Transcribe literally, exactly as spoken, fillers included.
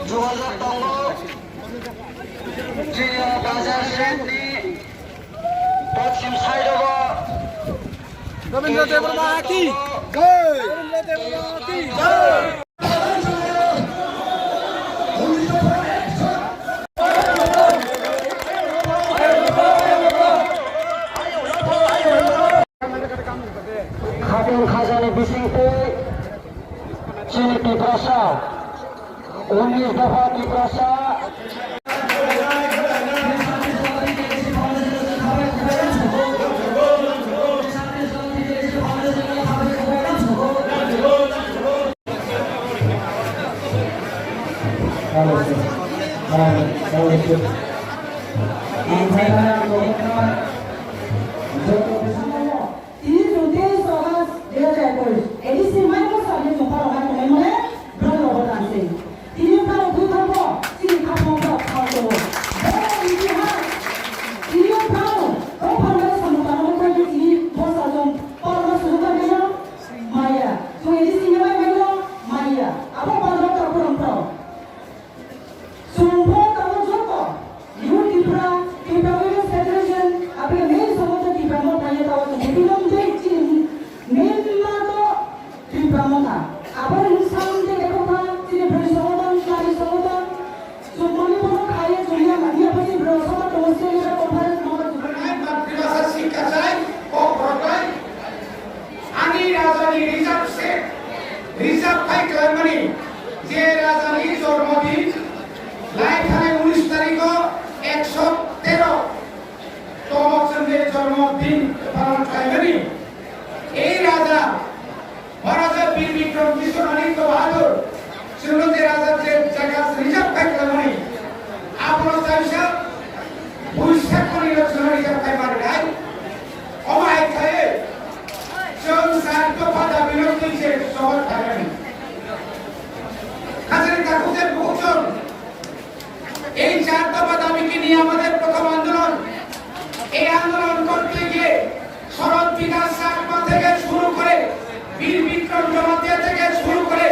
Jogajog tongo. Chini bazar side ni poschim side o Rabindra Debbarma ki jai. Rabindra Debbarma ki jai. Khatung khajani bisingtwi chini Tiprasa, unis dopha Tiprasa. Tini chwng teis August dui hazar ekush, A D C mai bwsa ni chwng pharo hai tongnai mole borok rok bo tang se. Tini pharo bwthang bo chini khaphang bo phal tongo. Borok ni bihar tini pharo tong pharo mai samung tangma khe tini bwsa chwng palma sujuk bai mano maya. Chwng A D C ni mai mano maya. Abo borok rok ta phwrwng phro. Chwng bo tabuk joto Youth Tripura, Tripura Women's Federation, aboni main songothon Tripura Motha ya tabuk chwng bini mung tei chini main ma to Tripura Motha. Aboni mung sam tei lekhok kha chini bwrwi songothon, nari songothon, chwng mani bono khaye chwng ya mani abo chini bwrwi songothon tongo se leader conference motha chwng. Matribhasha sikha chai, kok borok bai. Ani rajani reserve se, reserve khai khlaimani, je rajani jormo din, lai thani unis tarikho ekso tero tomok chwngni jormo din palon khlaimani. Ei raja, Maharaja Bir Bikram Kishore Aditya Bahadur, Chwngno je raja je jaga reserve khai khlaimani, abono chaisa buisakhoni rok chwngno reserve khai manwi nai. Omo hai khlaiwi chwng char dopha dabino twi se choba khlaimani. Hachani takhuk je bukhuk chwng এই চার দফা দাবিকে নিয়ে আমাদের প্রথম আন্দোলন, এই আন্দোলন করতে গিয়ে শরৎ বিকাশ চাকমা থেকে শুরু করে, বীর বিক্রম জমাতিয়া থেকে শুরু করে,